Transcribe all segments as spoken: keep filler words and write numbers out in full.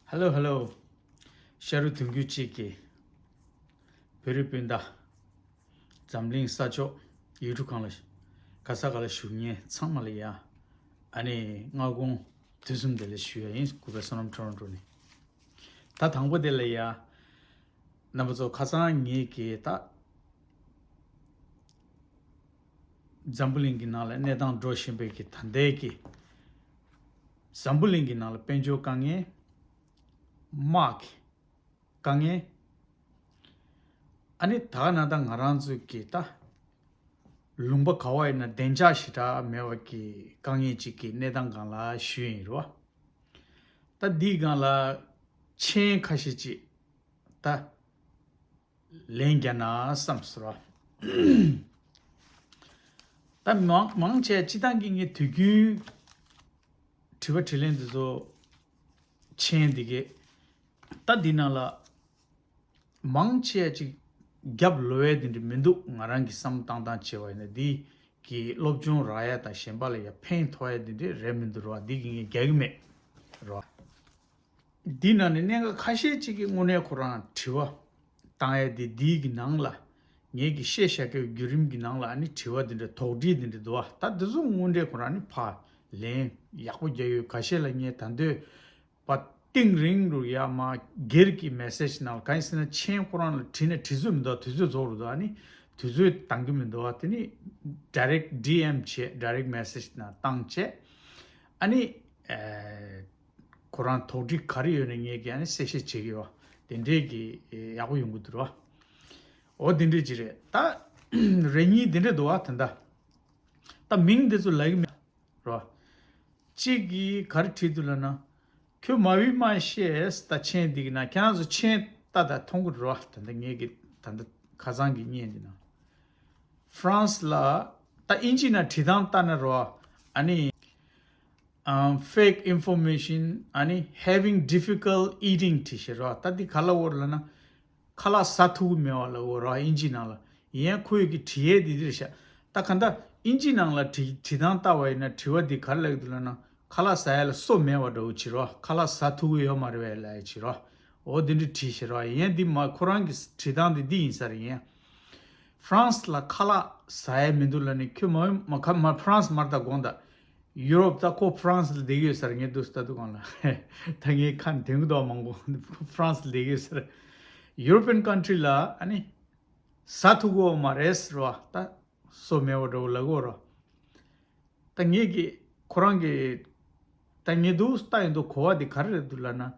ཧེ་ལོ་ཧེ་ལོ། ཤ་རུ་དུང་རྒྱུད་གཅིག་གི་བོད་རིགས་སྤུན་ཟླ། འཛམ་གླིང་ས་ཕྱོགས་ཡུལ་གྲུ་གང་ལ་ག་ས་ག་ལ་བཞུགས་མཁན་ཚང་མ་ལ་ཡ། ཨ་ནི་སྔ་དགོང་དུས་གསུམ་བདེ་ལེགས་ཞུ་ཡ་ཡིན། གུས་པ་བསོད་ནམས་ཊོ་རོན་ཊོ་ནས། ད་དང་པོ་དེ་ལ་ཡ། རྣམ་པ་ཚོ་ཁ་སང་ངེད་ཀྱིས་ད། འཛམ་བུ་གླིང་གི་ནང་ལ་གནས་སྟངས་འགྲོ་བཞིན་པའི་གི་ད་ལྟའི་གི། འཛམ་བུ་གླིང་གི་ནང་ལ་དཔལ་འབྱོར་དཀའ་ངལ། དམག་གི་དཀའ་ངལ། ཨ་ནི་ད་ག་ན་ད་ང་རང་ཚོའི་གི་ད། ལུང་པ་ག་བ་ཡིན་ན་བདེ་འཇགས་ཞེ་དྲག་མེད་པ་གི་དཀའ་ངལ་ཅིག་གི་གནས་སྟངས་སྒང་ལ་ཞུས་ཡིན་རོ། ད་འདིའི་སྒང་ལ་མཆན་ཁ་ཤས་ཅིག་ད། ལན་རྒྱག་ན་བསམ་སོང་། ད་མང་མང་ཆེ་སྤྱི་བཏང་གི་ངས་དུས་རྒྱུན་དྲི་བ་དྲིས་ལན་འདི་ཚོ་མཆན་འདི་གས་ད་འདི་ནང་ལ་མང་ཆེ་ཅིག་རྒྱབ་ལོས་འདི་འདྲ་མི་འདུག་ང་རང་གི་བསམ་བཏང་སྟངས་བྱས་པ་ཡིན་ན་འདི་གི་སློབ་སྦྱོང་རག་ཡ་དང་གཞན་པ་ལ་ཡ་ཕན་ཐོགས་ཡ་འདི་འདྲ་རེད་མི་འདུག་རོ། འདི་གི་ངས་རྒྱག་གི་མེད་རོ། འདི་ནང་ནས་གནད་འགག་ཁ་ཤས་ཅིག་གི་དངོས་གནས་ཁོ་རང་དྲི་བ་བཏང་ཡ་དེ་འདིའི་གི་ནང་ལ་ངེད་ཀྱི་བཤད་བཞག་གི་བརྒྱུད་རིམ་གྱི་ནང་ལ་ཨ་ནི་དྲི་བ་འདི་འདྲ་དོགས་འདྲི་འདི་འདྲ་འདུག་བ། ད་འདི་ཚོ་དངོས་འབྲེལ་ཁོ་རང་ནི་ཕར་ལན་ཡག་པོ་རྒྱག་ཡོད། ཁ་ཤས་ལ་ངས་ད་འདོད་པ་གཏིང་རིང་རུ་ཡ་མ་སྒེར་གྱི་མེ་སེ་ཇི་ནང་ལ་གང་ཡིན་ཟེར་ན་མཆན་ཁོ་རང་ལ་བྲིས་ན་བྲིས་ཚོད་མི་འདུག་དུས་ཚོད་རྫོགས་རུ་འདུག་ཨ་ནི་དུས་ཚོད་འདང་གི་མི་འདུག་བ། དེ་ནི་ཌའི་རེག་ཌི་ཨེམ་བྱེད་ཌའི་རེག་མེ་སེ་ཇི་ནང་བཏང་བྱས་ཨ་ནི། ཁོ་རང་དོགས་འདྲི་ག་རེ་ཡོད་ན་ངས་ཀྱིས་ཨ་ནི་གསལ་བཤད་བྱེད་ཀྱི་ཡོད། དེ་འདྲས་ཀྱི་ཡག་པོ་ཡོང་གི་འདུག་རོ། འོ་དེ་འདྲས་ཅིག་རེད་ད། རེ་གཉིས་དེ་འདྲས་འདུག་བ། ད་ད་ད་མིང་དེ་ཚོ་ལབ་ཀྱི་མེད་རོ། གཅིག་གིས་ག་རེ་བྲིས་འདུག་ལབ་ན། ཁྱོད་མ་བི་མ་ཤེས་ད་མཆན་འདི་གི་ན་ཁྱེད་རང་ཚོ་མཆན་ལྟ་ད་མཐོང་གི་རོ། ད་ད་ངས་ཀྱི་ད་ད་ཁ་སང་གི་བརྙན་འདི་ན། ཧྥ་རན་སི་ལ་ད་ཨིན་ཇི་ན་བྲིས་སྟངས་ལྟ་ན་རོ། ཨ་ནི། ཨམ། fake information ཨ་ནི་having difficult eating བྲིས་ཤག་རོ། ད་འདི་ག་ལ་འོར་ལབ་ན། ཁ་ལག་ཟ་ཐུབ་ཀྱི་མེད་པ་ལ་འོར་རོ། ཨིན་ཇི་ནང་ལ་ཡིན་ཡང་ཁོས་ཀྱི་བྲིས་ཡས་འདི་འདིར་ཤག་ད་ག་འདྲ་ཨིན་ཇི་ནང་ལ་བྲིས་བྲིས་སྟངས་ལྟ་བ་ཡིན་ན་དྲི་བ་འདི་ག་རེ་ལབ་ཀྱི་འདུག་ལབ་ན། ཁ་ལག་ཟ་ཡ་ལ་སོ་མེད་པ་འདྲ་བོ་བྱེད་རོ། ཁ་ལག་ཟ་ཐུབ་ཀྱི་ཡོད་མ་རེད་པས་ལབ་ཡ་བྱེད་རོ། འོ་འདི་འདྲ་བྲིས་ཤག་རོ། ཡིན་ཡང་འདི་མ་ཁོ་རང་གི་བྲིས་སྟངས་འདི་འདི་ཡིན་ས་རེད། ཡིན་ཡང་། ཧྥ་རན་སི་ལ་ཁ་ལག་ཟ་ཡ་མི་འདུག་ལབ་ནས་ཁྱོད་མ་མ་ཁ་མ་ཧྥ་རན་སི་མར་ད་དགོངས་དག་ཡུ་རོབ་ད་ཁོ་ཧྥ་རན་སི་ལ་བསྡད་ཀྱི་ཡོད་ས་རེད། ངས་འདུག་སེ་ལྟ་དུས་སྒང་ལ་ད་ངའི་ཁ་འདོན་གི་འདུག་མང་པོ་ཧྥ་རན་སི་ལ་བསྡད་ཀྱི་ཡོད་ས་རེད། ཡུ་རོ་པི་ཡན་ཀན་ཊི་རི་ལ་ཨ་ནི་ཟ་ཐུབ་ཀྱི་ཡོད་མ་རེད་ཟེར་བ། ད་སོ་མེད་པ་འདྲ་བོ་ལབ་ཀྱི་ཡོད་རེད། ད་ངེད་ཀྱིས་ཁོ་རང་གི་ད་ངས་འདུག་སེ་ལྟ་ཡོང་དུས་གོ་བ་འདི་ག་རེ་རེད་འདུག་ལབ་ན།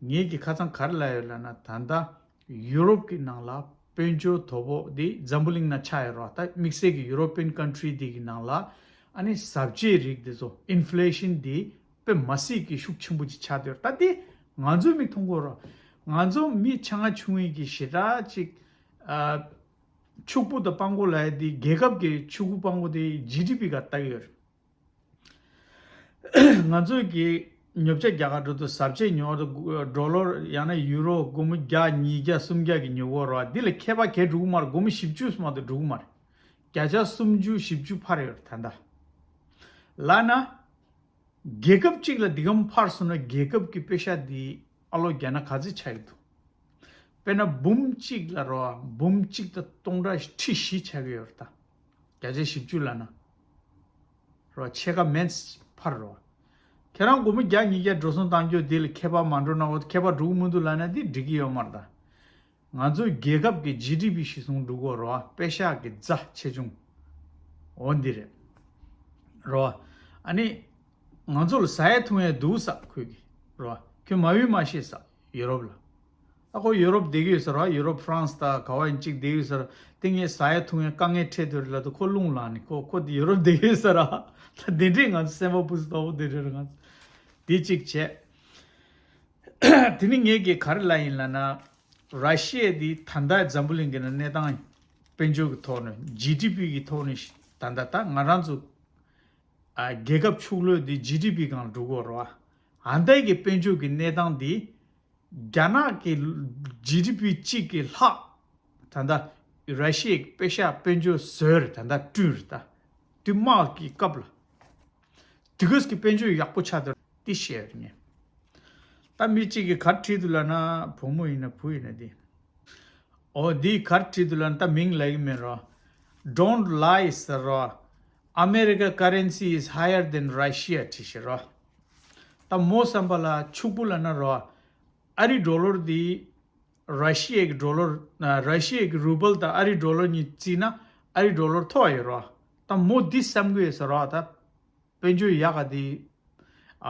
ངེད་ཀྱིས་ཁ་སང་ག་རེ་ལབ་ཡོད་ལབ་ན། ད་ལྟ་ཡུ་རོབ་ཀྱི་ནང་ལ་དཔལ་འབྱོར་དོ་ཕོག་འདི་འཛམ་བུ་གླིང་ནང་ཆགས་ཡོད་རེད་བ། ད་དམིགས་བསལ་གྱི་ཡུ་རོ་པི་ཡན་ཀན་ཊི་རི་འདི་གི་ནང་ལ་ཨ་ནི་ཟ་བཅའི་རིགས་འདི་ཚོ་ཨིན་ཕི་ལེ་ཤན་འདི་དཔེ་མ་སྲིད་ཀྱི་ཤུགས་ཆེན་པོ་ཅིག་ཆགས་བསྡད་ཡོད་རེད། ད་འདི་ང་ཚོ་མིག་མཐོང་གི་ཡོད་རེད། ང་ཚོ་མི་ཆུང་ང་ཆུང་ངུ་གི་ཞེ་དྲག་ཅིག་ཨ། ཕྱུག་པོ་དང་སྤྲང་པོ་ལབ་ཡ་དེ་རྒྱལ་ཁབ་ཀྱི་ཕྱུག་པོ་སྤྲང་པོ་དེ་ཇི་ཌི་པི་ག་ལྟ་གི་ཡོད་རེད། ང་ཚོས་ཀྱི་ཉོ་ཆ་རྒྱག་ག་འགྲོ་དུས་ཟ་ཆས་ཉོ་བ་དང་ཌོ་ལར་ཡང་ན་ཡུ་རོ་སྒོར་མོ་བརྒྱ་ཉིས་བརྒྱ་སུམ་བརྒྱ་གི་ཉོ་གི་ཡོད་རེད་བ། འདི་ལ་ཁྱད་པར་གས་འགྲོ་གི་མ་རེད། སྒོར་མོ་བཞི་བཅུ་མ་གཏོགས་འགྲོ་གི་མ་རེད། བརྒྱ་ཆ་སུམ་ཅུ་བཞི་བཅུ་འཕར་ཡོད་རེད་ད་ལྟ། ལབ་ན། རྒྱལ་ཁབ་གཅིག་ལ་འདི་གམ་འཕར་སོང་ན་རྒྱལ་ཁབ་ཀྱི་པེ་ཤ་འདི་ཨ་ལོ་བརྒྱ་ན་ག་ཚོད་ཆགས་ཀྱི་འདུག་དཔེར་ན་འབུམ་གཅིག་ལ་རོ། འབུམ་གཅིག་དང་སྟོང་ཕྲག་ཁྲི་བཞི་ཆགས་ཀྱི་ཡོད་རེད་ད། བརྒྱ་ཆ་བཞི་བཅུ་ལབ་ན། རོ་ཕྱེད་ཀ་མེད་འཕར་རོ། ཁྱེད་རང་སྒོར་མོ་བརྒྱ་ཉིས་བརྒྱ་འགྲོ་སོང་བཏང་རྒྱུ་འདི་ལ་ཁྱད་པར་མ་འགྲོ་ན་འོ་ཁྱད་པར་འགྲོ་གི་མི་འདུག་ལབ་ན་འདི་འགྲིག་གི་ཡོད་མ་རེད་ད། ང་ཚོ་རྒྱལ་ཁབ་ཀྱི་ཇི་ཌི་པི་གཞི་བཟུང་འགྲོ་གི་ཡོད་རེད་བ། པེ་ཤག་གི་རྩ་ཆེ་ཆུང་། འོ་འདི་རེད། རེད་བ། ཨ་ནི། ང་ཚོ་ལ་ཟ་ཡ་འཐུང་ཡ་འདུག་ཟེར་ཁོས་ཀྱིས། རེད་བ། ཁྱོད་མ་འོས་མ་ཤེས་ཟེར་ཡུ་རོབ་ལ། ཨ་ཁོ་ཡུ་རོབ་བསྡད་ཀྱི་ཡོད་ས་རེད་བ། ཡུ་རོབ་ཧྥ་རན་སི་དང་ག་བ་ཡིན་གཅིག་བསྡད་ཀྱི་ཡོད་ས་རེད། དེ་ངས་ཟ་ཡ་འཐུང་ཡ་དཀའ་ངལ་འཕྲད་དུས་རེད་ལབ་དུས་ཁོ་རླུང་ལངས་ནས་ཁོ་ཁོ་དེ་ཡུ་རོབ་བསྡད་ཀྱི་ཡོད་ས་རེད་བ། ད་དེ་འདྲས་ང་ཚོ་སེམས་པ་སྤུ་སུ་ལྟ་བུ་དེ་འདྲས་རེད་ང་ཚོ། དེ་གཅིག་བྱས། དེ་ནི་ངས་ཀྱིས་ག་རེ་ལབ་ཡིན་ལབ་ན། ར་ཤི་ཡ་འདི་ད་ལྟ་འཛམ་བུ་གླིང་གི་ནང་གནས་སྟངས་དཔལ་འབྱོར་གྱི་ཐོག་ནས་ཇི་ཌི་པི་གི་ཐོག་ནས་ད་ལྟ་ད་ང་རང་ཚོ་ཨ་རྒྱལ་ཁབ་ཕྱུག་ལོས་འདི་ཇི་ཌི་པི་སྒང་འགྲོ་གི་ཡོད་རེད་བ། ཨ་མདའི་གི་དཔལ་འབྱོར་གྱི་གནས་སྟངས་འདི་རྒྱ་ནག་གི་ཇི་ཌི་པི་གཅིག་གི་ལྷག་ད་ལྟ་ར་ཤི་ཡའི་པེ་ཤ་དཔལ་འབྱོར་ཟོས་རེད། ད་ལྟ་བསྐྲུན་རེད་ད། དུས་དམག་གི་སྐབས་ལ། དེ་གས་ཀྱི་དཔལ་འབྱོར་ཡག་པོ་ཆགས་འདུག་དེ་བཤད་རེད་ངས། ད་ ད་མི་གཅིག་གིས་ག་རེ་བྲིས་འདུག་ལབ་ན། བུ་མོ་ཡིན་ན་བུ་ཡིན་ན་འདི། འོ་འདིས་ག་རེ་བྲིས་འདུག་ལབ་ན། ད་མིང་ལབ་ཀྱི་མེད་རོ། Don't lie ཟེར་རོ། America currency is higher than Russia བྲིས་ཤག་རོ། ད་མོ་བསམ་པ་ལ་ཕྱུག་པོ་ལབ་ན་རོ། ཨ་རི་ཌོ་ལར་འདི་ར་ཤི་ཡའི་གི་ཌོ་ལར། ཨ། ར་ཤི་ཡའི་གི་རུ་བལ་དང་ཨ་རི་ཌོ་ལར་གཉིས་བརྩིས་ན་ཨ་རི་ཌོ་ལར་མཐོ་བ་ཡོད་རོ། ད་མོ་འདི་བསམ་གི་ཡོད་ས་རོ། ད་དཔལ་འབྱོར་ཡག་ག་དེ།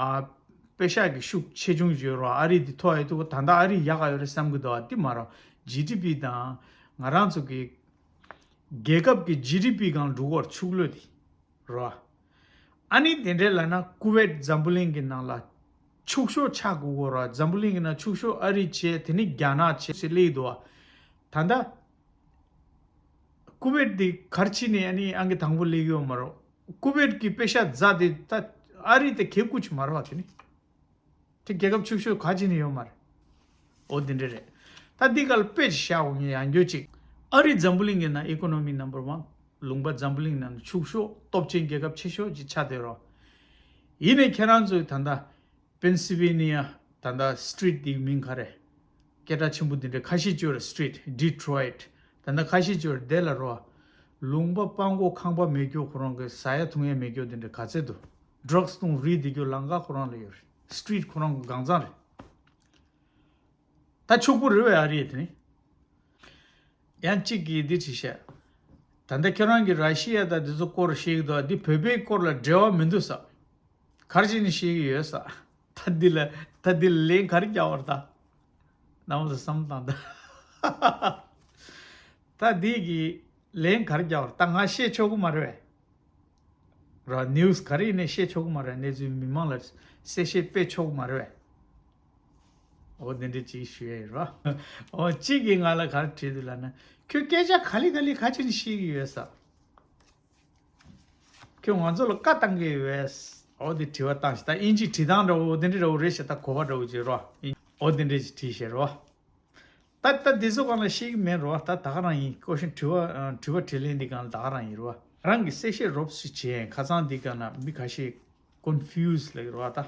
ཨ། པེ་ཤག་གི་ཤུགས་ཆེ་ཆུང་ཡོད་རོ། ཨ་རི་དེ་མཐོ་ཡོད་དུས་ད་ལྟ་ཨ་རི་ཡག་ག་ཡོད་རེད་བསམ་གི་འདུག་ཨ། དེ་མ་རོ། ཇི་ཌི་པི་དང་ང་རང་ཚོ་གི་རྒྱལ་ཁབ་ཀྱི་ཇི་ཌི་པི་སྒང་འགྲོ་གི་ཡོད་རེད། ཕྱུག་ལོས་དེ་རོ། ཨ་ནི་དེ་འདྲས་ལབ་ན་ཀུ་ཝེད་འཛམ་བུ་གླིང་གི་ནང་ལ་ཕྱུག་ཤོས་ཆགས་དགོས་གོ་རོ། འཛམ་བུ་གླིང་གི་ནང་ཕྱུག་ཤོས་ཨ་རི་བྱས། དེ་ནི་རྒྱ་ནག་བྱས་ཟེར་སླེབས་འདུག་ཨ། ད་ལྟ་ཀུ་ཝེད་དེ་ག་རེ་བྱས་ནས་ཨ་ནི་ཨང་ཀི་དང་པོ་སླེབས་ཡོད་མ་རོ། ཀུ་ཝེད་ཀྱི་པེ་ཤ་ཛ་དེ་ད་ཨ་རི་དེ་གལ་དགོས་ཀྱི་མ་རེད་བ། དེ་ནི་དེ་རྒྱལ་ཁབ་ཕྱུག་ཤོས་ག་ཅི་ནས་ཡོད་མ་རེད། འོ་དེ་འདྲ་རེད། ད་འདི་ག་ལ་དཔེ་ཅིག་བཞག་འོང་ངས་ཡང་བསྐྱར་ཅིག་ཨ་རི་འཛམ་བུ་གླིང་གི་ནང་ཨི་ཀོ་ནོ་མི་ནམ་བར་ཝན། ལུང་པ་འཛམ་བུ་གླིང་ནང་ཕྱུག་ཤོས་སྟོབས་ཆེན་རྒྱལ་ཁབ་ཆེ་ཤོས་ཅིག་ཆགས་བསྡད་རོ། ཡིན་ནའི་ཁྱེད་རང་ཚོས་ད་ལྟ་པེན་སི་ཝེ་ནི་ཡ། ད་ལྟ་སི་ཊི་རིཊ་འདིའི་མིང་ག་རེ། སྐད་གྲགས་ཆེན་པོ་འདི་འདྲ་ཁ་ཤས་ཅིག་ཡོད་རེད། སི་ཊི་རིཊ། ཌི་ཊོ་རོ་ཡིཊ། ད་ལྟ་ཁ་ཤས་ཅིག་ཡོད་རེད། དེ་ལ་རོ། ལུང་པ་སྤང་གོ་ཁང་པ་མེད་རྒྱུ། ཁོ་རང་གི་ཟ་ཡ་འཐུང་ཡ་མེད་རྒྱུ་དེ་འདྲ་ག་ཚད་འདུག་ཌྲག་སི་འཐུང་རིལ་བསྡད་རྒྱུ་ལམ་ཁ་ཁོ་རང་ལ་ཡོད་རེད། སི་ཊི་རིཊ་ཁོ་རང་གི་སྒང་ཚང་རེད། ད་ཕྱུག་པོ་རེད་བས་ཨ་རི་དེ་ནི། ཡང་གཅིག་གིས་འདི་བྲིས་ཤག་ད་ལྟ་ཁྱོད་རང་གིས་ར་ཤི་ཡ་དང་འདི་ཚོ་སྐོར་བཤད་ཀྱི་འདུག་འདི་བོད་པའི་སྐོར་ལ་འབྲེལ་བ་མི་འདུག་ས། ག་རེ་བྱས་ནས་བཤད་ཀྱི་ཡོད་ས། ད་འདི་ལ། ད་འདི་ལ་ལན་ག་རེ་རྒྱག་པ་རེད་ད། ནང་དུ་བསམ་བཏང་ད། ད་འདི་གི་ལན་ག་རེ་རྒྱག་པ་རེད་ད། ང་བཤད་ཆོག་གི་མ་རེད་བས། ར། ནིའུ་སི་ག་རེ་ཡིན་ནའི་བཤད་ཆོག་གི་མ་རེད། གནས་ཚུལ་མི་མང་ལ་གསལ་བཤད་སྤེལ་ཆོག་གི་མ་རེད་བས། འོ་འདི་འདྲ་ཅིག་ཞུ་ཡ་ཡིན་ར། འོ་གཅིག་གིས་ང་ལ་ག་རེ་བྲིས་འདུག་ལབ་ན། ཁྱོད་སྐད་ཆ་ག་ལེ་ག་ལེ་ག་ཅི་ནས་བཤད་ཀྱི་ཡོད་ས། ཁྱོད་ང་ཚོ་ལ་བཀའ་བཏང་གི་ཡོད་པས། འོ་འདི་དྲི་བ་བཏང་ཞིག་ད་དབྱིན་ཇིའི་བྲིས་སྟངས་འདྲ་བོ་འོ་འདི་འདྲ་འདྲ་བོ་རེད་ཤག་ད་གོ་བ་འདྲ་བོ་ཅིག་རོ། འོ་འདི་འདྲ་ཅིག་བྲིས་ཤག་རོ། ད་ད་འདི་ཚོ་སྒང་ལ་བཤད་ཀྱི་མེད་རོ། ད་ད་ག་རང་ཡིན། ཀོ་ཤན་དྲི་བ། ཨ། དྲི་བ་དྲིས་ལན་འདི་སྒང་ལ་ད་ག་རང་ཡིན་རོ། རང་གི་གསལ་བཤད་རོབ་ཙམ་བྱས། ཁ་སང་འདི་སྒང་ལ་མི་ཁ་ཤས་ཀོན་ཕིའུ་སི་ལབ་ཀྱི་རོ། ད་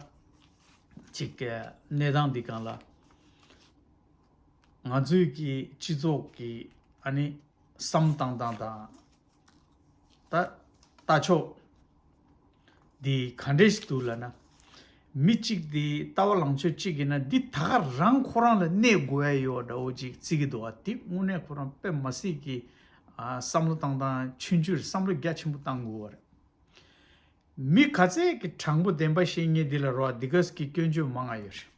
ཅིག་གི་གནས་སྟངས་འདི་སྒང་ལ་ང་ཚོའི་གི་སྤྱི་ཚོགས་ཀྱི་ཨ་ནི་བསམ་བཏང་སྟངས་དང་། ད་ལྟ་ཕྱོགས་འདི་ག་འདྲས་ཞིག་འདུག་ལབ་ན། མི་གཅིག་འདི་ལྟ་བ་ལངས་ཕྱོགས་གཅིག་ཡིན་ན་འདི་ད་ག་རང་ཁོ་རང་ལ་གནས་དགོས་ཡ་ཡོད་འདྲ་བོ་ཅིག་བརྩི་གི་འདུག་བ། འདི་དངོས་གནས་ཁོ་རང་དཔེ་མ་སྲིད་ཀྱི། ཨ། བསམ་བློ་བཏང་སྟངས་ཆུང་ཆུང་རེད། བསམ་བློ་རྒྱ་ཆེན་པོ་བཏང་དགོས་པ་རེད། མི་ག་ཚད་ཀྱི་དྲང་པོ་བདེན་པ་བཤད་མཁན་འདི་ལ་རོ། འདི་ག་ཙམ་གྱི་སྐྱོན་བརྗོད་མང་ང་ཡོད་རེད།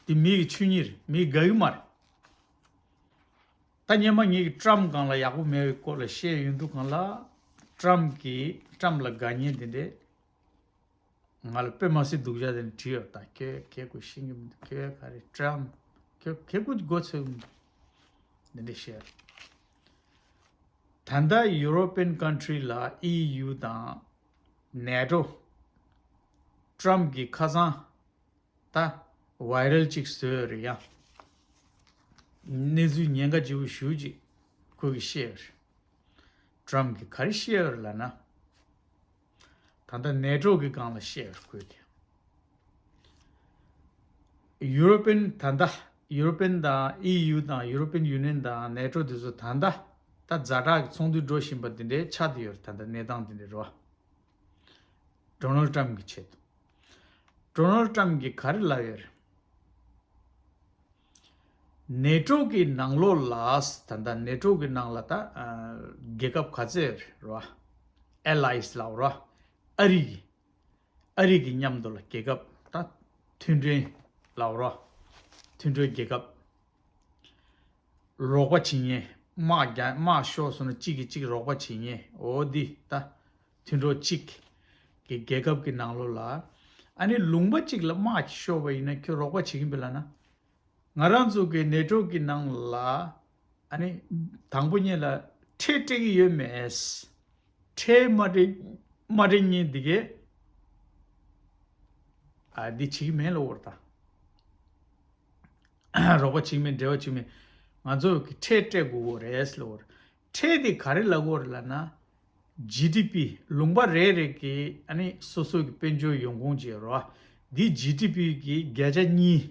འདི་མི་གི་ཆོས་ཉིད་རེད། མི་དགའ་གི་མ་རེད། ད་སྔོན་མ་ངེད་ཀྱིས་ཊམ་སྒང་ལ་ཡག་པོ་མེད་པའི་སྐོར་ལ་བཤད་ཡོང་དུས་སྒང་ལ། ཊམ་གྱིས། ཊམ་ལ་དགའ་མཁན་དེ་འདྲས་ང་ལ་དཔེ་མ་སྲིད་སྡུག་ཅག་དེ་འདྲས་བྲིས་ཡོད། ད་ཁྱོད་ཁྱོད་ཁོ་ཤེས་ཀྱི་མི་འདུག་ཁྱོད་ག་རེ་ཊམ། ཁྱོད་ཁྱོད་ཁོ་མགོ་ཚོས་ཀྱི་མི་འདུག་འདི་འདྲས་བཤད། ད་ལྟ་ཡུ་རོ་པན་ཀན་ཊི་རི་ལ་ཨི་ཡུ་དང་ནེ་ཊོ། ཊམ་གྱིས་ཁ་སང་ད་ཝའི་རལ་ཅིག་བཟོས་ཡོད་རེད་ཡ། གནས་ཚུལ་ཉེན་ཁ་ཆེ་བོ་ཞེ་པོ་ཅིག་ཁོ་གིས་བཤད་ཡོད་རེད། ཊམ་གྱིས་ག་རེ་བཤད་ཡོད་རེད་ལབ་ན། ད་ལྟ་ནེ་ཊོ་གི་སྒང་ལ་བཤད་ཡོད་རེད་ཁོས་ཀྱིས། ཡུ་རོ་པན། ད་ལྟ་ཡུ་རོ་པན་དང་ཨི་ཡུ་དང་ཡུ་རོ་པན་ཡུ་ནི་ཡན་དང་ནེ་ཊོ་དེ་ཚོ་ད་ལྟ་ད་ཛ་དྲག་གི་ཚོགས་འདུ་འགྲོ་བཞིན་པ་དེ་འདྲའི་ཆགས་བསྡད་ཡོད་རེད། ད་ལྟ་གནས་སྟངས་དེ་འདྲ་རེད་བ། ཌོ་ནལ་ཊམ་གྱི་ཆེད་དུ། ཌོ་ནལ་ཊམ་གྱིས་ག་རེ་ལབ་ཡོད་རེད། ནེ་ཊོ་གི་ནང་ལོགས་ལ། ད་ལྟ་ནེ་ཊོ་གི་ནང་ལ་ད། ཨ། རྒྱལ་ཁབ་ག་ཚད་ཡོད་རེད་བ། ཨེ་ལའི་ཡི་སི་ལབ་རོ། ཨ་རི་གི། ཨ་རི་གི་མཉམ་དུ་ལ་རྒྱལ་ཁབ་ད་མཐུན་འབྲེལ་ལབ་རོ། མཐུན་གྲོས་རྒྱལ་ཁབ། རོགས་པ་བྱེད་མཁན། དམག་རྒྱག་དམག་ཤོར་སོང་ན་གཅིག་གིས་གཅིག་རོགས་པ་བྱེད་མཁན། འོ་འདི་ད་མཐུན་གྲོགས་གཅིག་གི་རྒྱལ་ཁབ་ཀྱི་ནང་ལོགས་ལ། ཨ་ནི་ལུང་པ་གཅིག་ལ་དམག་ཤོར་བ་ཡིན་ན་ཁྱོད་རོགས་པ་བྱེད་ཀྱི་མིན་ལབ་ན། ང་རང་ཚོ་གི་ནེ་ཊོ་གི་ནང་ལ། ཨ་ནི་དང་པོ་ཉིད་ལ་ཁྲལ་སྤྲད་ཀྱི་ཡོད་མེད། ཁྲལ་མ་སྤྲད། མ་སྤྲད་མཁན་འདི་གས། ཨ། འདི་བྱེད་ཀྱི་མེད་ལབ་དགོས་རེད་ད། རོགས་པ་བྱེད་ཀྱི་མེད། འབྲེལ་བ་བྱེད་ཀྱི་མེད། ང་ཚོ་གི་ཁྲལ་སྤྲད་དགོས་ཀྱི་རེད་ལབ་དགོས་རེད། ཁྲལ་དེ་ག་རེ་ལབ་དགོས་རེད་ལབ་ན། ཇི་ཌི་པི། ལུང་པ་རེ་རེ་གི་ཨ་ནི་སོ་སོ་གི་དཔལ་འབྱོར་ཡོང་ཁུངས་བྱས་རོ། འདི་ཇི་ཌི་པི་གི་བརྒྱ་ཆ་གཉིས།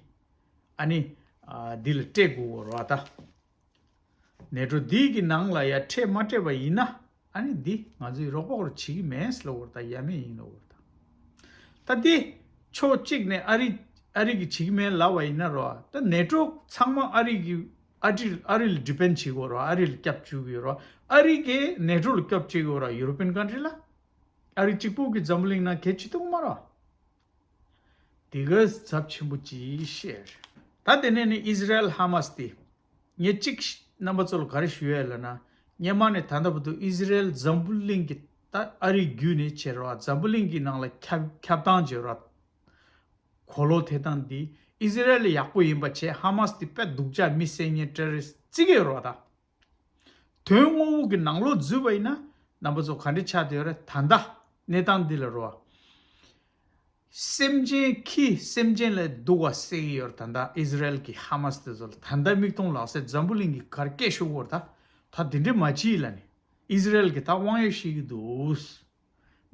ཨ་ནི་ཨ་འདི་ལ་སྤྲད་དགོས་རེད་བ་ད། ནེ་ཊོ་འདི་གི་ནང་ལ་ཡ་ཁྲལ་མ་སྤྲད་པ་ཡིན་ན། ཨ་ནི་འདི་ང་ཚོས་རོགས་པ་བྱེད་ཀྱི་མེད་ལབ་དགོས་རེད་ད། ཡ་མེད་ཡིན་ལབ་དགོས་རེད་ད། ད་འདི་ཕྱོགས་གཅིག་ནས་ཨ་རི་ཨ་རི་གིས་བྱེད་ཀྱི་མེད་ལབ་པ་ཡིན་ན་རེད་བ། ད་ནེ་ཊོ་ཚང་མ་ཨ་རི་གི་ཨ་རི་ཨ་རི་ལ་ཌི་པེན་ཌི་བྱེད་དགོས་རེད་བ། ཨ་རི་ལ་སྐྱབས་བཅོལ་གྱི་ཡོད་རེད་བ། ཨ་རི་གིས་ནེ་ཊོ་ལ་སྐྱབས་བཅོལ་གྱི་ཡོད་རེད་བ། ཡུ་རོ་པི་ཡན་ཀན་ཊི་རི་ལ། ཨ་རི་གཅིག་པུ་གི་འཛམ་བུ་གླིང་ནང་གལ་ཆེ་ཐུག་མ་རེད་བ། དེ་ག་ཚབས་ཆེན་པོ་ཅིག་བཤད་རེད། ད་དེ་ནས་ནི་ཨིས་ར་ཨེལ་ཧ་མ་སི་དེ། ངས་གཅིག་རྣམ་པ་ཚོ་ལ་ག་རེ་ཞུ་ཡས་ལབ་ན། སྔོན་མ་ནས་ད་ལྟ་བར་དུ་ཨིས་ར་ཨེལ་འཛམ་བུ་གླིང་གི་ད་ཨ་རི་བརྒྱུད་ནས་བྱས་རེད་བ། འཛམ་བུ་གླིང་གི་ནང་ལ་ཁྱབ་ཁྱབ་སྟངས་བྱས་རེད་བ། གོ་ལོག་ཐེབས་སྟངས་འདི་ཨིས་ར་ཨེལ་ཡག་པོ་ཡིན་པ་བྱས། ཧ་མ་སི་དེ་དཔེ་སྡུག་ཅག་མི་བསད་མཁན་ཊེ་རོ་རི་སི་ཊི་བརྩི་གི་ཡོད་རེད་བ་ད། དོན་དངོས་པོ་གི་ནང་ལོགས་འཛུལ་བ་ཡིན་ན་རྣམ་པ་ཚོ་ག་འདྲ་ཆགས་བསྡད་ཡོད་རེད། ད་ལྟ་གནས་སྟངས་འདི་ལ་རོ། སེམས་ཅན་ཁྱི་སེམས་ཅན་ལས་སྡུག་པ་བསད་ཀྱི་ཡོད་རེད། ད་ལྟ་ཨིས་ར་ཨེལ་གྱི་ཧ་མ་སི་དེ་ཚོ་ལ་ད་ལྟ་མིག་མཐོང་ལག་ཟིན་འཛམ་བུ་གླིང་གི་གར་སྐད་ཤོར་གྱི་ཡོད་རེད་ད། ད་དེ་འདྲས་མ་བྱེད་ལབ་ནས་ཨིས་ར་ཨེལ་གྱི་ད་དབང་ཡོད་བཤད་ཀྱི་འདུག།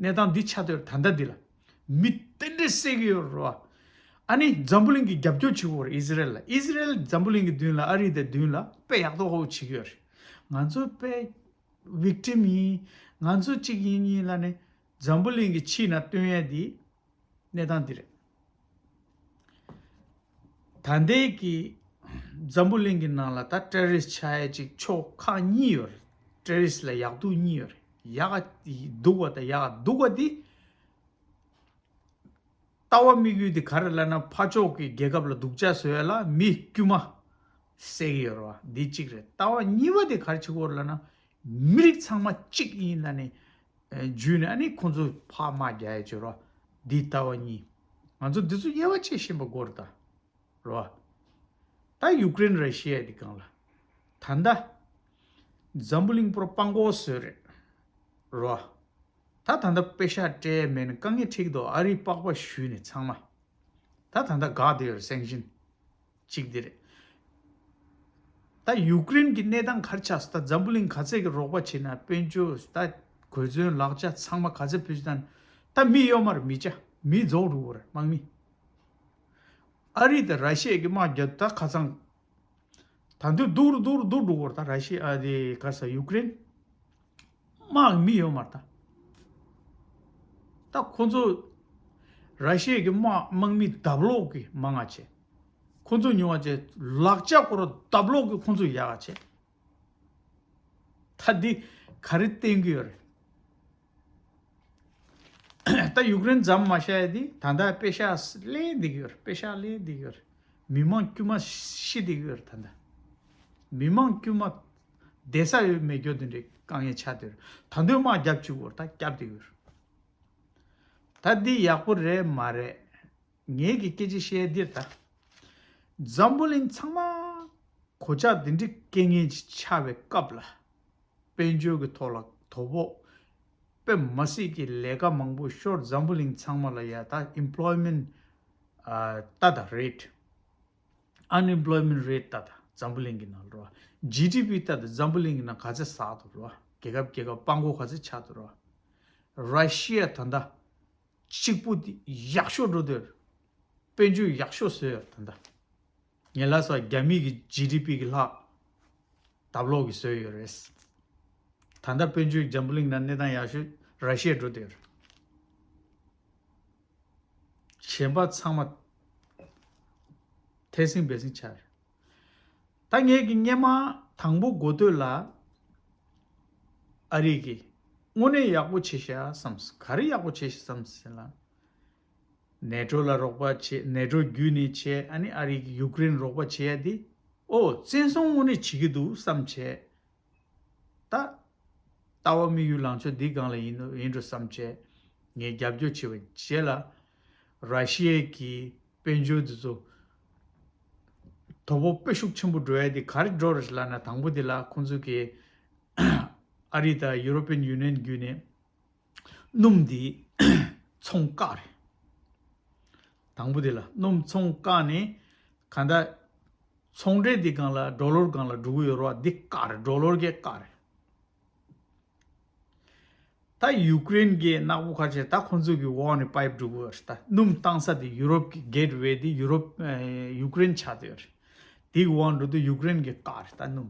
གནས་སྟངས་འདི་ཆགས་བསྡད་ཡོད་རེད་ད་ལྟ་འདི་ལ། མི་དེ་འདྲས་བསད་ཀྱི་ཡོད་རེད་བ། ཨ་ནི་འཛམ་བུ་གླིང་གིས་རྒྱབ་སྐྱོར་བྱེད་དགོས་རེད་ཨིས་ར་ཨེལ་ལ། ཨིས་ར་ཨེལ་འཛམ་བུ་གླིང་གི་མདུན་ལ་ཨ་རི་དང་མདུན་ལ་དཔེ་ཡག་ཐོག་ཧོ་བྱེད་ཀྱི་ཡོད་རེད། ང་ཚོ་དཔེ་ཝིག་ཊིམ་ཡིན། ང་ཚོ་གཅིག་ཡིན་ཡིན་ལབ་ནས་འཛམ་བུ་གླིང་གི་ཕྱི་ན་སྟོན་ཡས་འདི་གནས་སྟངས་འདི་རེད། ད་ལྟའི་གི་འཛམ་བུ་གླིང་གི་ནང་ལ་ད་ཊེ་རོ་རི་སི་ཊི་ཆགས་ཡས་ཅིག་ཕྱོགས་ཁག་གཉིས་ཡོད་རེད། ཊེ་རོ་རི་སི་ཊི་ལ་ཡག་སྡུག་གཉིས་ཡོད་རེད། ཡག་ག་སྡུག་པ་དང་ཡག་ག་སྡུག་པ་འདི། ལྟ་བ་དམིགས་ཡུལ་འདི་ག་རེ་ལབ་ན་ཕར་ཕྱོགས་ཀྱི་རྒྱལ་ཁབ་ལ་སྡུག་ཅག་བཟོ་ཡ་ལ་མི་དཀྱུས་མ་བསད་ཀྱི་ཡོད་རེད་བ། འདི་གཅིག་རེད། ལྟ་བ་གཉིས་པ་དེ་ག་རེ་བྱེད་ཀྱི་ཡོད་རེད་ལབ་ན། མི་རིགས་ཚང་མ་གཅིག་ཡིན་ལབ་ནས་འཇུས་ནས་ཨ་ནི་ཁོང་ཚོ་ཕར་དམག་རྒྱག་ཡ་བྱེད་རོགས། འདི་ལྟ་བ་གཉིས། ང་ཚོ་འདི་ཚོ་དབྱེ་བ་ཕྱེ་ཤེས་པ་དགོས་རེད་ད། རོ། ད་ཡུཀ་རེན་ར་ཤི་ཡ་འདི་སྒང་ལ། ད་ལྟ། འཛམ་བུ་གླིང་པུར་སྤང་གོ་བཟོས་རེད། རོ། ད་ད་ལྟ་པེ་ཤག་སྤྲད་མེད་ན་དཀའ་ངལ་འཕྲད་ཀྱི་འདུག། ཨ་རིའི་པགས་པ་ཞུས་ནས་ཚང་མ། ད་ད་ལྟ་འགག་བསྡད་ཡོད་རེད་སེང་ཤིན། གཅིག་འདི་རེད། ད་ཡུཀ་རེན་གྱི་གནས་སྟངས་ག་རེ་ཆགས་སོང་། ད་འཛམ་བུ་གླིང་ག་ཚད་ཀྱི་རོགས་པ་བྱེད་ན་དཔལ་འབྱོར་ད་གོ་མཚོན་ལག་ཆ་ཚང་མ་ག་ཚད་བེད་སྤྱོད་བཏང་། ད་མི་ཡོད་མ་རེད། མི་ཆ་མི་རྫོགས་འགྲོ་གི་རེད་དམག་མི། ཨ་རི་དང་ར་ཤི་ཡ་གི་དམག་རྒྱག་ད་ཁ་སང་། ད་དུང་སྡུག་རུ་སྡུག་རུ་སྡུག་འགྲོ་གི་རེད། ད་ར་ཤི་ཡ་ཨ་དེ་ག་ས་ཡུཀ་རེན། དམག་མི་ཡོད་མ་རེད་ད། ད་ཁོ་ཚོ་ར་ཤི་ཡ་གི་དམག་དམག་མི་ལྡབ་ལོག་གི་མང་ང་བྱས། ཁོ་ཚོ་ཉུང་བ་བྱས། ལག་ཆ་ཁོ་ར་ལྡབ་ལོག་གི་ཁོ་ཚོ་ཡག་ག་བྱས། ད་འདི་ག་རེ་བསྟན་གི་ཡོད་རེད། ད་ཡུཀ་རེན་མཚམས་མ་བཞག་ཡ་འདི་ད་ལྟ་པེ་ཤག་ལས་འདི་གི་ཡོད་རེད། པེ་ཤག་ལས་འདི་གི་ཡོད་རེད། མི་མང་དཀྱུས་མ་ཤི་འདི་གི་ཡོད་རེད། ད་ལྟ་མི་མང་དཀྱུས་མ་བསྡད་ས་ཡོད་མེད་རྒྱུ་དེ་འདྲའི་དཀའ་ངལ་ཆགས་བསྡད་རེད། ད་དུང་དམག་རྒྱབ་བཅུག་གི་ཡོད་རེད། ད་རྒྱབ་བསྡད་ཀྱི་ཡོད་རེད། ད་འདི་ཡག་པོ་རེད་མ་རེད། ངེད་ཀྱི་སྐད་ཆ་བཤད་འདིར་ད། འཛམ་བུ་གླིང་ཚང་མ་གོད་ཆག་འདི་འདྲའི་སྐད་ངན་ཅིག་ཆགས་པའི་སྐབས་ལ། དཔལ་འབྱོར་གྱི་ཐོག་ལ་དོ་ཕོག་དཔེ་མ་སྲིད་ཀྱི་ལས་ཀ་མང་པོ་ཤོར། འཛམ་བུ་གླིང་ཚང་མ་ལ་ཡ་ད་ཨེམ་པོ་ལོའི་མེན་ཊི་ཨ་ལྟ་ད་རེཊ། ཨན་ཨེམ་པོ་ལོའི་མེན་ཊི་རེཊ་ལྟ་ད་འཛམ་བུ་གླིང་གི་ནང་ལ་རོ། ཇི་ཌི་པི་ལྟ་ད་འཛམ་བུ་གླིང་གི་ནང་ག་ཚད་ཟག་འདུག་རོ། རྒྱལ་ཁབ་རྒྱལ་ཁབ་སྤང་གོ་ག་ཚད་ཆགས་འདུག་རོ། ར་ཤི་ཡ་ད་ལྟ། གཅིག་པུ་དེ་ཡག་ཤོས་འགྲོ་དོན། དཔལ་འབྱོར་ཡག་ཤོས་བཟོས་ཡོད་ད་ལྟ། ངས་ལབ་སོང་རྒྱ་མི་གི་ཇི་ཌི་པི་གི་ལྷག་ལྡབ་ལོག་གི་བཟོས་ཡོད་རེད། ད་ལྟ་དཔལ་འབྱོར་འཛམ་བུ་གླིང་ནང་གནས་སྟངས་ཡག་ཤོས་ར་ཤི་ཡ་འགྲོ་དོན། གཞན་པ་ཚང་མ་ཐལ་སྲིང་སྦས་སྲིང་ཆགས་རེད། ད་ངས་ཀྱི་སྔོན་མ་དང་པོ་འགོ་སྟོད་ལ་ཨ་རི་གི་དངོས་གནས་ཡག་པོ་བྱེད་ཤག་བསམ། ག་རེ་ཡག་པོ་བྱེད་ཤག་བསམ་ཟེར་ན། ནེ་ཊོ་ལ་རོགས་པ་བྱེད། ནེ་ཊོ་བརྒྱུད་ནས་བྱེད། ཨ་ནི་ཨ་རི་གི་ཡུཀ་རེན་རོགས་པ་བྱེད་ཡ་དེ། ཨོ་བཙན་བཟུང་དངོས་གནས་བྱེད་ཀྱི་འདུག་བསམ་བྱས། ད། ལྟ་བ་དམིགས་ཡུལ་ལངས་ཕྱོགས་འདི་སྒང་ལ་ཡིན་ནོ་ཡིན་འགྲོ་བསམ་བྱས། ངས་རྒྱབ་སྐྱོར་བྱས་པ་རྗེས་ལ། ར་ཤི་ཡའི་གི་དཔལ་འབྱོར་འདི་ཚོ་དོ་ཕོག་དཔེ་ཤུགས་ཆེན་པོ་འགྲོ་ཡ་དེ་ག་རེ་འགྲོ་རེད་ལབ་ན། དང་པོ་དེ་ལ་ཁོང་ཚོ་གི་ཨ་རི་དང་ཡུ་རོ་པན་ཡུ་ནི་ཡན་བརྒྱུད་ནས་སྣུམ་འདི་ཚོང་བཀག་རེད། དང་པོ་དེ་ལ་སྣུམ་ཚོང་བཀག་ནས་གང་ལྟར་ཚོང་འབྲེལ་འདི་སྒང་ལ་ཌོ་ལར་སྒང་ལ་འགྲོ་གི་ཡོད་རེད་བ། འདི་བཀག་རེད། ཌོ་ལར་གས་བཀག་རེད། ད་ཡུཀ་རེན་གྱི་ནག་པོ་ཁ་ཆེ་ད་ཁོང་ཚོ་གི་འོག་ནས་པའིབ་འགྲོ་གི་ཡོད་རེད། ད་སྣུམ་བཏང་ས་དེ་ཡུ་རོབ་ཀྱི་གེ་ཊི་ཝེ་དེ་ཡུ་རོབ་ཨ་ཡུཀ་རེན་ཆགས་བསྡད་ཡོད་རེད། དེ་གི་འོག་འགྲོ་དུས་ཡུཀ་རེན་གྱི་བཀག་རེད། ད་སྣུམ་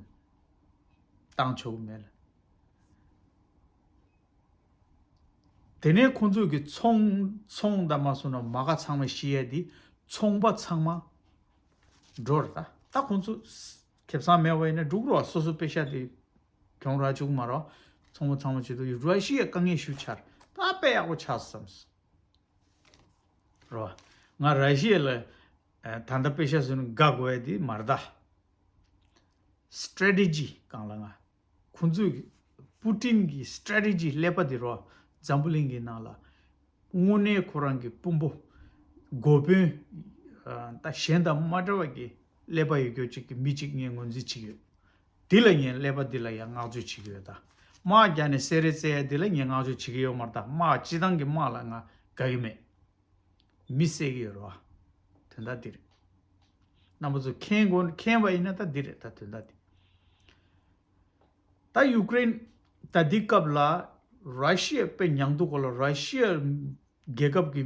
བཏང་ཆོག་གི་མེད་ལ། དེ་ནས་ཁོང་ཚོ་གི་ཚོང་ཚོང་ད་མ་སོང་ན་མ་ག་ཚང་མ་ཤི་ཡ་དེ་ཚོང་པ་ཚང་མ་འགྲོ་རེད། ད་ད་ཁོང་ཚོ་ཁེ་བཟང་མེད་པ་ཡིན་ན་འགྲུག་རོགས། སོ་སོ་པེ་ཤ་དེ་གྱོང་རག་བཅུག་མ་རོགས། ཚོང་པ་ཚང་མ་བྱེད་དུ་ཡོད། ར་ཤི་ཡ་དཀའ་ངལ་ཞུ་ཆར་ད་དཔེ་ཡག་པོ་ཆགས་བསམས་རོ། ང་ར་ཤི་ཡ་ལ་ད་ལྟ་པེ་ཤ་བཟོས་ནས་དགའ་དགོས་ཡ་དེ་མ་རེད་ད། སི་ཊེ་རེ་ཊི་ཇི་སྒང་ལ་ང་ཁོང་ཚོས་ཀྱི་པུ་ཏིན་གྱི་སི་ཊེ་རེ་ཊི་ཇི་ཀླད་པ་དེ་རོ། འཛམ་བུ་གླིང་གི་ནང་ལ་དངོས་གནས་ཁོ་རང་གི་དཔོན་པོ་འགོ་དཔོན་ད་གཞན་དང་མ་འདྲ་བ་གི་ཀླད་པ་ཡོད་རྒྱུ་ཅིག་གི་མི་གཅིག་ངས་ངོས་འཛིན་བྱེད་ཀྱི་ཡོད། དེ་ལ་ངས་ཀླད་པ་འདི་ལ་ཡང་བསྔགས་བརྗོད་བྱེད་ཀྱི་ཡོད། ད་དམག་རྒྱག་ནས་བསད་རེས་བཙལ་ཡ་འདི་ལ་ངས་བསྔགས་བརྗོད་བྱེད་ཀྱི་ཡོད་མ་རེད། ད་དམག་སྤྱི་བཏང་གི་དམག་ལ་ང་དགའ་གི་མེད། མི་བསད་ཀྱི་ཡོད་རེད་བ། དོན་དག་འདི་རེད། རྣམ་པ་ཚོ་མཁྱེན་དགོས། མཁྱེན་པ་ཡིན་ན་ད་འདི་རེད། ད་དོན་དག་འདི། ད་ཡུཀ་རེན་ད་འདི་སྐབས་ལ་ར་ཤི་ཡ་དཔེ་མྱང་འདུག་གོ་ལ། ར་ཤི་ཡ་རྒྱལ་ཁབ་ཀྱི་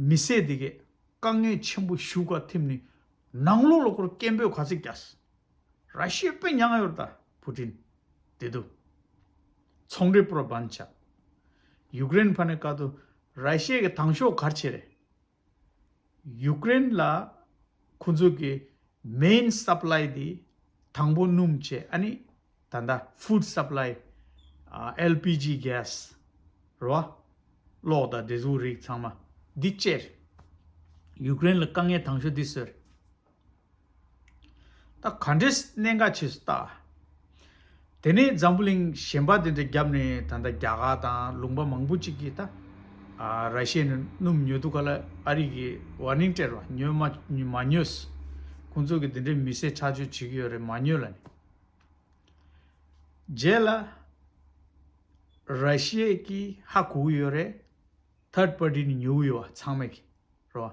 མི་སེར་འདི་གས་དཀའ་ངལ་ཆེན་པོ་ཞུགས་ག་ཐིམ་ནི་ནང་ལོགས་ལ་ཁོར་སྐད་འབོད་ག་ཚོད་རྒྱག་ར་ཤི་ཡ་དཔེ་མྱང་ཡོད་རེད། ད་པུ་ཏིན་དེ་དུ་ཚོང་འབྲེལ་པོ་ར་བན་བྱ། ཡུཀ་རེན་ཕ་ནས་བཀའ་དུ་ར་ཤི་ཡ་གི་དང་ཤོག་གར་ཆེ་རེད། ཡུཀ་རེན་ལ་ཁོ་ཚོ་གི་མེན་སབ་ལའི་དེ་དང་པོ་སྣུམ་བྱས། ཨ་ནི་ད་ལྟ་ཕུཌ་སབ་ལའི་ཨེལ་པི་ཇི་གེ་སི་རོ། གློག་དང་དེ་ཚོ་རིགས་ཚང་མ་འདི་བཅས་ཡུཀ་རེན་ལ་དཀའ་ངལ་དང་ཤོག་འདི་བཟོས། ད་ག་འདྲས་གནད་འགག་ཆེ་སུ་ལྟ། དེ་ནས་འཛམ་བུ་གླིང་གཞན་པ་དེ་འདྲ་བརྒྱབ་ནས་ད་ལྟ་རྒྱ་གར་དང་ལུང་པ་མང་པོ་ཅིག་གིས་ད་ཨ་ར་ཤི་ཡ་ནས་སྣུམ་ཉོ་དུས་ག་ལ་ཨ་རི་གིས་ཝར་ནིང་སྤྲད་རོགས། ཉོ་མ་མ་ཉོས། ཁོང་ཚོ་གིས་དེ་འདྲའི་མི་སེར་ཁྲག་སྦྱོར་བྱེད་ཀྱི་ཡོད་རེད། མ་ཉོས་ལབ་ནས། རྗེས་ལ་ར་ཤི་ཡ་གིས་ཧ་གོ་གི་ཡོད་རེད། ཐར་ཌི་པར་ཊི་ནས་ཉོ་གི་ཡོད་པ་ཚང་མས་གི་རོ།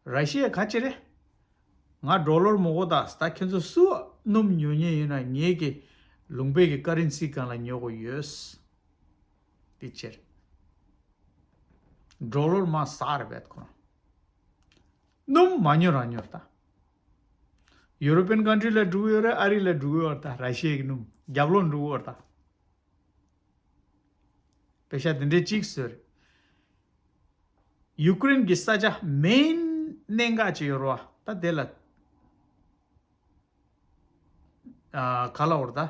ར་ཤི་ཡ་ག་ཅི་རེད། ང་ཌོ་ལར་མ་དགོས། ད་ད་ཁྱེད་ཚོ་སུ་སྣུམ་ཉོ་མཁན་ཡིན་ན་ངེད་ཀྱི་ལུང་པའི་གི་ཀ་རན་སི་སྒང་ལ་ཉོ་དགོས་ཡོད། དེ་ཕྱིར་ཌོ་ལར་མ་ཟ་རེད་བས་ཁོ་རང་། སྣུམ་མ་ཉོ་རང་ཉོ་ད། ཡུ་རོ་པན་ཀན་ཊི་རི་ལ་འགྲོ་གི་ཡོད་རེད། ཨ་རི་ལ་འགྲོ་གི་ཡོད་རེད། ད་ར་ཤི་ཡའི་གི་སྣུམ་རྒྱབ་ལོགས་འགྲོ་གི་ཡོད་རེད་ད། པེ་ཤ་དེ་འདྲའི་གཅིག་བཟོས་རེད། ཡུཀ་རེན་གྱི་ས་ཆ་མེན་གནད་འགག་ཅིག་ཡོད་རེད་བ། ད་དེ་ལ་ཨ་ག་ལ་བར་ད་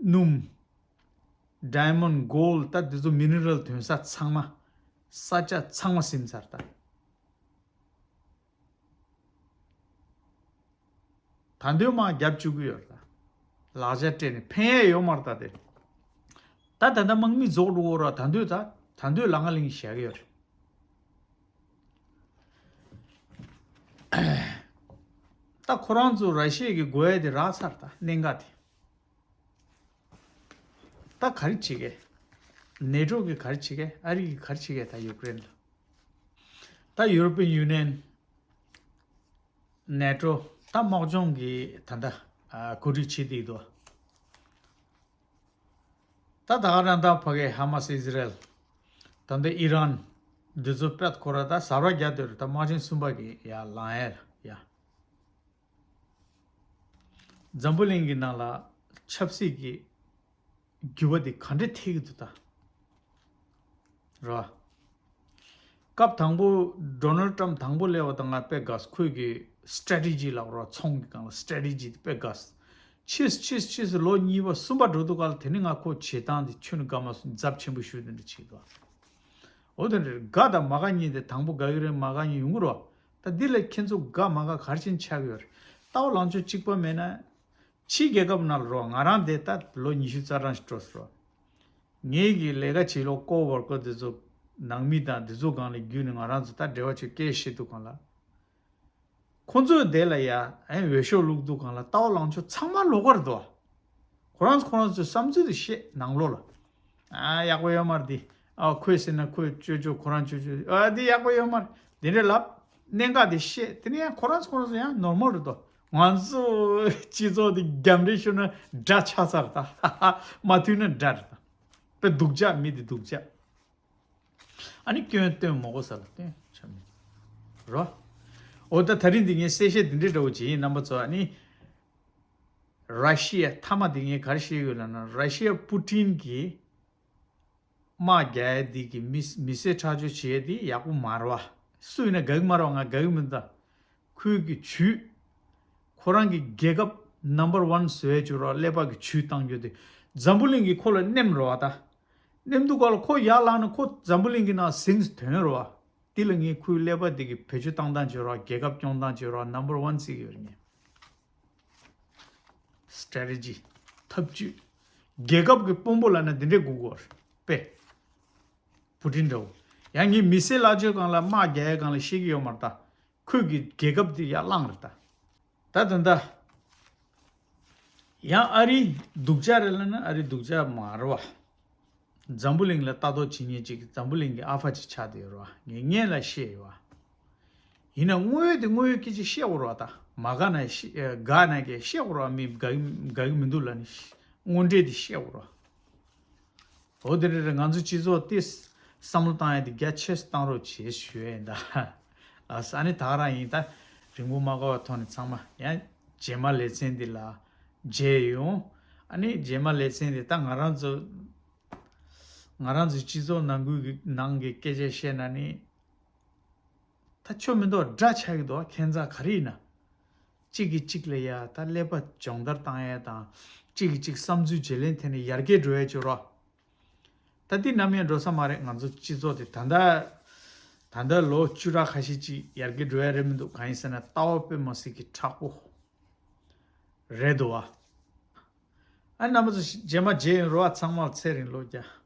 སྣུམ་ཌའི་མོན་གོལ་ད་དེ་ཚོ་མི་ནི་རལ་ཐོན་ས་ཚང་མ་ས་ཆ་ཚང་མ་ཟིན་ཚར་ད། ད་འདོད་མ་རྒྱབ་བཅུག་གི་ཡོད་རེད། ལག་ཆ་སྤྲད་ནས་ཕན་ཡས་ཡོད་མ་རེད་ད་དེ། ད་ད་ལྟ་དམག་མི་རྫོགས་འགྲོ་གི་རེད། ད་འདོད་ད་ད་འདོད་ལ་ང་ལིང་བཞག་གི་ཡོད་རེད། ད་ཁོ་རང་ཚོ་ར་ཤི་ཡ་གི་དགོས་ཡས་དེ་རག་ཚར། ད་གནད་འགག་དེ། ད་ག་རེ་བྱེད་ཀྱི། ནེ་ཊོ་གིས་ག་རེ་བྱེད་ཀྱི། ཨ་རི་གིས་ག་རེ་བྱེད་ཀྱི། ད་ཡུཀ་རེན་ལ། ད་ཡུ་རོ་པན་ཡུ་ནི་ཡན། ནེ་ཊོ་ད་དམག་སྦྱོང་གི་ད་ལྟ་ཨ་གོ་སྒྲིག་བྱེད་བསྡད་འདུག་ད་ད་ག་རང་ད་ཕ་གི་ཧ་མ་སི་ཨི་ཟི་རལ། ད་ལྟ་ཨི་རན། འདི་ཚོ་དཔེ་ཁོ་ར་ད་ཟ་ར་རྒྱ་དོར་ད་དམག་ཆེན་གསུམ་པ་གི་ཡ་ལངས་ཡ་ཡ། འཛམ་བུ་གླིང་གི་ནང་ལ་ཆབ་སྲིད་ཀྱི་འགྱུར་བ་འདི་ག་འདྲ་ཐེབས་ཀྱི་འདུག་ད། ར། སྐབས་དང་པོ་ཌོ་ནལ་ཊམ་དང་པོ་སླེབས་པ་དང་ང་དཔེ་དགའ། ཁོས་ཀྱི་སི་ཊེ་རེ་ཊི་ཇི་ལབ་ར། ཚོང་གི་སྒང་ལ་སི་ཊེ་རེ་ཊི་ཇི་དེ་དཔེ་དགའ། ཕྱིས་ཕྱིས་ཕྱིས་ལོ་གཉིས་པ་གསུམ་པ་འགྲོ་དུས་སྐབས་ལ་དེ་ནི་ང་ཁོ་བྱེད་སྟངས་དེ་ཁྱོན་ནས་དགའ་མ་སོང་། ཛབ་ཆེན་པོ་ཞུ་དེ་འདྲ་བྱེད་འདུག་འོ་དེ་འདྲ་དགའ་དང་མ་དགའ་གཉིས་དེ། དང་པོ་དགའ་གི་རེད། མ་དགའ་གཉིས་ཡོང་གི་རེད། ད་འདི་ལས་ཁྱེད་ཚོ་དགའ་མ་དགའ་ག་རེ་བྱས་ནས་ཆགས་ཀྱི་ཡོད་རེད། ལྟ་བ་ལངས་ཕྱོགས་གཅིག་པ་མེད་ན། ཕྱིའི་རྒྱལ་ཁབ་ནང་ལ་རོ། ང་རང་འདིར་ད་ལོ་ཉི་ཤུ་རྩ་གྲངས་ཤིག་འགྲོ་སོང་རོ། ངེད་ཀྱི་ལས་ཀ་བྱེད་ལོ་ཀོ་ཝོར་ཀར་འདི་ཚོ་ནང་མི་དང་འདི་ཚོ་སྒང་ལ་བརྒྱུད་ནས་ང་རང་ཚོ་ད་འབྲེལ་བ་བྱེད་སྐད་བཤད་དུས་སྒང་ལ། ཁོ་ཚོས་དེ་ལ་ཡ་ཨེ་འོས་ཤོག་བླུགས་དུས་སྒང་ལ་ལྟ་བ་ལངས་ཕྱོགས་ཚང་མ་ལོགས་ཀ་རེད་དོ། ཁོ་རང་ཁོ་རང་ཚོའི་བསམ་ཚུལ་དེ་བཤད། ནང་ལོགས་ལ། ཨ་ཡག་པོ་ཡོད་མ་རེད་འདི། ཨ་ཁོས་ཟེར་ན་ཁོས་ཅོ་ཅོ། ཁོ་རང་ཅོ་ཅོ། ཨ་འདི་ཡག་པོ་ཡོད་མ་རེད། འདི་འདྲ་ལབ། གནད་འགག་དེ་བཤད། དེ་ནས་ཡང་ཁོ་རང་ཁོ་རང་ཚོ་ཡང་ནོར་མལ་རེད་དོ། ང་ཚོ་སྤྱི་ཚོགས་དེ་རྒྱབ་འདྲེ་ཤོར་ན་དགྲ་ཆགས་ཚར་ད། མ་མཐུན་ན་དགྲ་རེད་ད། དཔེ་སྡུག་ཅག་མི་དེ་སྡུག་ཅག་ཨ་ནི་སྐྱོན་སྟོན་མ་དགོས་ས་ལ་སྟོན་བྱ་མི་རོ། འོ་ད་ད་རིང་འདི་ངས་གསལ་བཤད་འདི་འདྲའི་འདྲ་བོ་བྱེད་ཡིན་རྣམ་པ་ཚོ། ཨ་ནི་ར་ཤི་ཡ་མཐའ་མ་འདི་ངས་ག་རེ་བཤད་ཡོད་ལབ་ན། ར་ཤི་ཡ་པུ་ཏིན་གྱིས་དམག་རྒྱག་ཡ་འདི་གི་མི་མི་སེར་ཁྲག་སྦྱོར་བྱེད་ཡ་འདི་ཡག་པོ་མ་རེད་བ། སུ་ཡིན་ན་དགའ་གི་མ་རེད་བ། ང་དགའ་གི་མི་འདུག་ཁོས་ཀྱི་ཇུས། ཁོ་རང་གི་རྒྱལ་ཁབ་number one བཟོ་ཡ་ཇུས་རོགས། ཀླད་པ་གི་ཇུས་བཏང་རྒྱུ་དེ། འཛམ་བུ་གླིང་གི་ཁོ་ལ་མནན་རོགས་ད། མནན་དུས་སྐབས་ལ་ཁོ་ཡར་ལངས་ནས་ཁོ་འཛམ་བུ་གླིང་གི་ནང་ཟིང་དོན་རོགས། དེ་ལ་ངས་ཁོའི་ཀླད་པ་དེ་གི་བེད་སྤྱོད་བཏང་སྟངས་ཇུས་རོགས། རྒྱལ་ཁབ་སྐྱོང་སྟངས་ཇུས་རོགས། number one བརྩི་གི་ཡོད་རེད་ངས། strategy། ཐབས་ཇུས། རྒྱལ་ཁབ་ཀྱི་དཔོན་པོ་ལབ་ན་འདི་འདྲས་དགོས་ཀྱི་ཡོད་རེད་པས། པུ་ཏིན་འདྲ་བོ། ཡང་ངས་མི་སེར་བརླག་བཅོས་སྒང་ལ་དམག་རྒྱག་ཡའི་སྒང་ལ་ཤེས་ཀྱི་ཡོད་མ་རེད་ད། ཁོས་ཀྱི་རྒྱལ་ཁབ་འདི་ཡར་བླངས་རེད་ད། ད་ད་ད། ཡང་ཨ་རིའི་སྡུག་ཅག་རེད་ལབ་ན་ཨ་རིའི་སྡུག་ཅག་མ་རེད་བ། འཛམ་བུ་གླིང་ལ་ལྟ་རྟོག་བྱེད་མཁན་ཅིག་འཛམ་བུ་གླིང་གི་ཨ་ཕ་ཅིག་ཆགས་བསྡད་ཡོད་རེད་བ། ངས་སྔོན་ལ་བཤད་ཡོད་བ། ཡིན་ན་དངོས་ཡོད་དེ་དངོས་ཡོད་སྐད་ཆ་བཤད་དགོས་རེད་བ་ད། མ་དགའ་ན་བཤད་དགའ་ན་སྐད་བཤད་དགོས་རེད་བ། མི་དགའ་གི་དགའ་གི་མི་འདུག་ལབ་ནས་དངོས་འབྲེལ་དེ་བཤད་དགོས་རེད་བ། འོ་དེ་རེད་རེད། ང་ཚོ་སྤྱི་ཚོགས་ཏིས་བསམ་བློ་བཏང་ཡ་དེ་རྒྱ་ཆེ་བཏང་རོགས་བྱེད་ཞུ་ཡ་ཡིན་ད། ལགས་སོ། ཨ་ནི་ད་ག་རང་ཡིན་ད། རིང་པོ་མ་འགོར་བ་ཐོག་ནས་ཚང་མ་ཡང་རྗེས་མ་ལེ་ཚན་འདི་ལ་མཇལ་ཡོང་། ཨ་ནི་རྗེས་མ་ལེ་ཚན་འདི་ད་ང་རང་ཚོ་ང་རང་ཚོའི་སྤྱི་ཚོགས་ནང་ཁུལ་གྱི་ནང་གི་སྐད་ཆ་བཤད་ན་ནི། ད་ཆོ་མི་འདུག་འདྲ་ཆགས་ཀྱི་འདུག་ཁྱད་མཚར་ག་རེ་ཡིན་ན། གཅིག་གིས་གཅིག་ལ་ཡ་ད་ཀླད་པ་སྦྱོང་བརྡར་བཏང་ཡ་དང་། གཅིག་གིས་གཅིག་བསམ་ཚུལ་བརྗེ་ལེན་ཐད་ནས་ཡར་རྒྱས་འགྲོ་ཡ་ཅིག་རོགས། ད་འདི་ནམ་ཡང་འགྲོ་ས་མ་རེད། ང་ཚོ་སྤྱི་ཚོགས་དེ་ད་ལྟ་ད་ལྟ་ལོ་བཅུ་ཕྲག་ཁ་ཤས་ཅིག་ཡར་རྒྱས་འགྲོ་ཡ་རེད་མི་འདུག་གང་ཡིན་ཟེར་ན་ལྟ་བ་དཔེ་མ་སྲིད་ཀྱི་མཁྲེགས་པོ་རེད་འདུག་བ། ཨ་རྣམ་པ་ཚོ་རྗེས་མ་མཇལ་ཡོང་རོགས། ཚང་མར་ཚེ་རིང་ལོ་བརྒྱ།